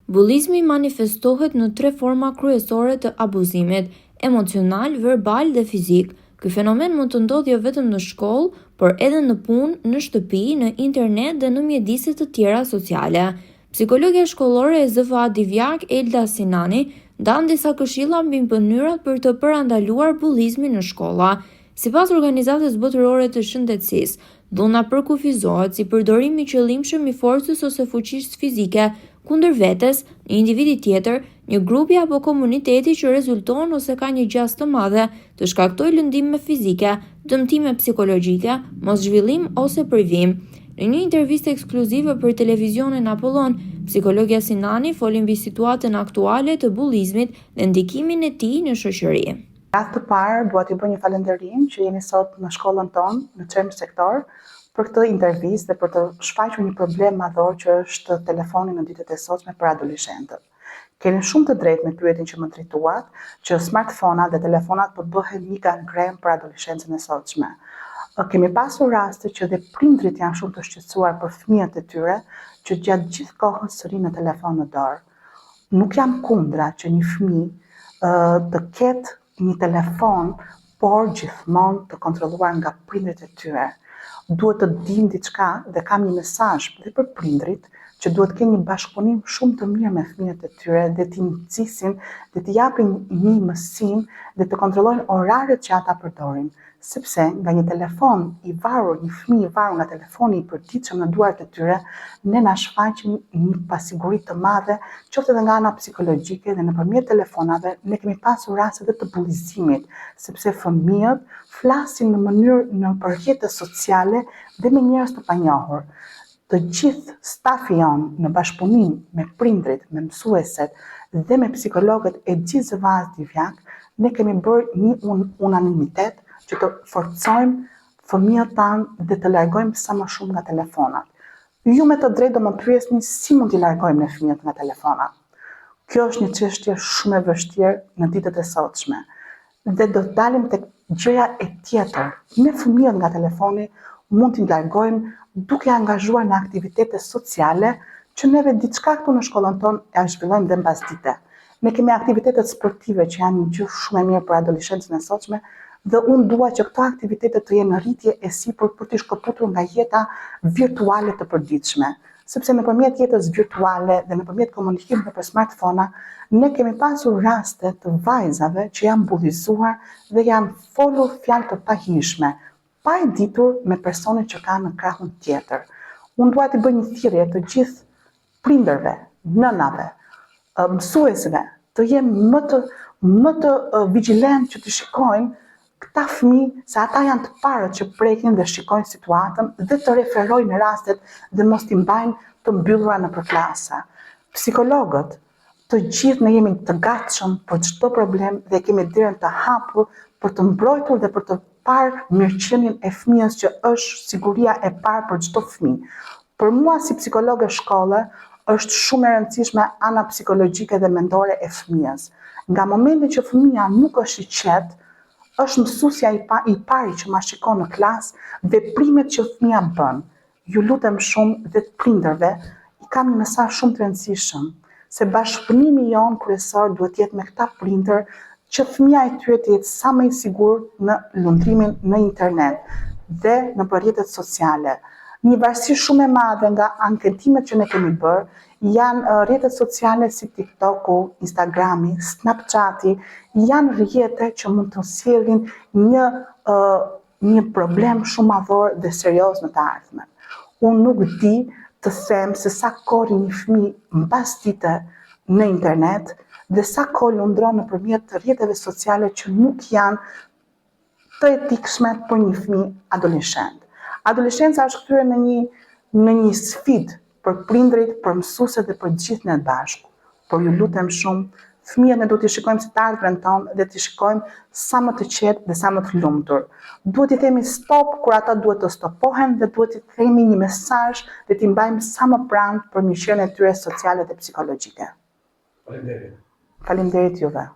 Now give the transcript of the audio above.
Bullizmi manifestohet në tre forma kryesore të abuzimit, emocional, verbal dhe fizik. Ky fenomen mund të ndodhë jo vetëm në shkollë, por edhe në punë, në shtëpi, në internet dhe në mjedise të tjera sociale. Psikologja shkollore e ZVA Divjakë, Elda Sinani, ndan disa këshilla mbi mënyrat për të parandaluar bullizmin në shkolla. Sipas Organizatës Botërore të Shëndetësisë, dhuna përkufizohet si përdorim i qëllimshëm i forcës ose fuqisë fizike kundër vetes, një individi tjetër, një grupi apo komuniteti që rezulton ose ka një gjasë të madhe të shkaktojë lëndime fizike, dëmtime psikologjike, moszhvillim ose privim. Në një intervistë ekskluzive për televizionin Apollon, psikologja Sinani foli mbi situatën aktuale të bullizmit dhe ndikimin e tij në shoqëri. Radhë të parë dua t'ju bëj një falënderim që jeni sot në shkollën tonë, në Çerm Sektor, për këtë intervistë dhe për të shfaqur një problem madhor që është telefoni në ditët e sotme për adoleshentët. Keni shumë të drejtë me pyetjen që më drejtuat, që smartphone-at dhe telefonat po bëhen një gangrenë për adoleshencën e sotshme. Kemi pasur raste që dhe prindrit janë shumë të shqetësuar për fëmijët e tyre, që gjatë gjithë kohës rrinë me telefon në dorë. Nuk jam kundra që një fëmijë të ketë një telefon, por gjithmonë të kontrolluar nga prindërit e tyre. Duhet të dimë diçka dhe kam një mesazh dhe për prindërit që duhet të kenë një bashkëpunim shumë të mirë me fëmijët e tyre dhe t'i nxisin dhe t'i japin një mësim dhe të kontrollojnë oraret që ata përdorin. Sepse nga një telefon i varur, një fëmijë i varur nga telefoni i përditshëm në duart e tyre, ne na shfaqin një pasiguri të madhe, qoftë edhe nga ana psikologjike dhe nëpërmjet telefonave ne kemi pasur raste edhe të bullizimit, sepse fëmijët flasin në mënyrë nëpër rrjete sociale dhe me njerëz të panjohur. Të gjithë stafi jonë në bashkëpunim me prindërit, me mësueset dhe me psikologët e gjithë ZVA-së Divjakë, ne kemi bërë një unanimitet që të forcojmë fëmijët tanë dhe të largojmë sa më shumë nga telefonat. Ju me të drejtë do më pyesni si mund t'i largojmë ne fëmijët nga telefonat. Kjo është një çështje shumë e vështirë në ditët e sotshme. Dhe do të dalim tek gjëja e tjetër. Ne fëmijët nga telefoni mund t'i largojmë duke i angazhuar në aktivitete sociale që neve diçka këtu në shkollën tonë e zhvillojmë dhe mbasdite. Ne kemi aktivitetet sportive që janë një gjë shumë e mirë për adoleshencën e sotshme dhe unë dua që këto aktivitete të jenë në rritje e sipër për t'i shkëputur nga jeta virtuale të përditshme. Sepse nëpërmjet jetës virtuale dhe nëpërmjet komunikimit nëpër smartphone-a, ne kemi pasur raste të vajzave që janë bullizuar dhe janë folur fjalë të pahijshme, pa e ditur me personin që ka në krahun tjetër. Unë dua t'i bëj një thirrje të gjithë prindërve, nënave, mësuesve, të jenë më të më të vigjilent që të shikojnë këta fëmijë, se ata janë të parët që prekin dhe shikojnë situatën dhe të referojnë rastet dhe mos t'i mbajnë të mbyllura nëpër klasa. Psikologët, të gjithë ne jemi të gatshëm për çdo problem dhe kemi derën të hapur për të mbrojtur dhe për të parë mirëqenien e fëmijës që është siguria e parë për çdo fëmijë. Për mua si psikologe shkolle është shumë e rëndësishme ana psikologjike dhe mendore e fëmijës. Nga momenti që fëmija nuk është i qetë, është mësuesja i, pa, i pari që ma shikon në klasë veprimet që fëmija bën. Ju lutem shumë dhe të prindërve, i kam një mesazh shumë të rëndësishëm, se bashkëpunimi jonë kryesor duhet të jetë me këta prindër që fëmija e tyre të jetë sa më i sigurt në lundrimin në internet dhe nëpër rrjetet sociale. Një varësi shumë e madhe nga anketimet që ne kemi bërë janë rrjetet sociale si TikToku, Instagrami, Snapchati, janë rrjete që mund të sjellin një një problem shumë madhor dhe serioz në të ardhmen. Unë nuk di të them se sa kohë rri një fëmijë mbasdite në internet dhe sa kohë lundron nëpërmjet rrjeteve sociale që nuk janë të etikshme për një fëmijë adoleshent. Adoleshenca është kthyer në një në një sfidë për prindërit, për mësuesit dhe për të gjithë ne bashkë. Por ju lutem shumë, fëmijët ne duhet t'i shikojmë si të ardhmen tonë dhe t'i shikojmë sa më të qetë dhe sa më të lumtur. Duhet t'i themi stop kur ata duhet të stopohen dhe duhet t'i themi një mesazh dhe t'i mbajmë sa më pranë për mirëqenien e tyre sociale dhe psikologjike. Faleminderit. Faleminderit juve.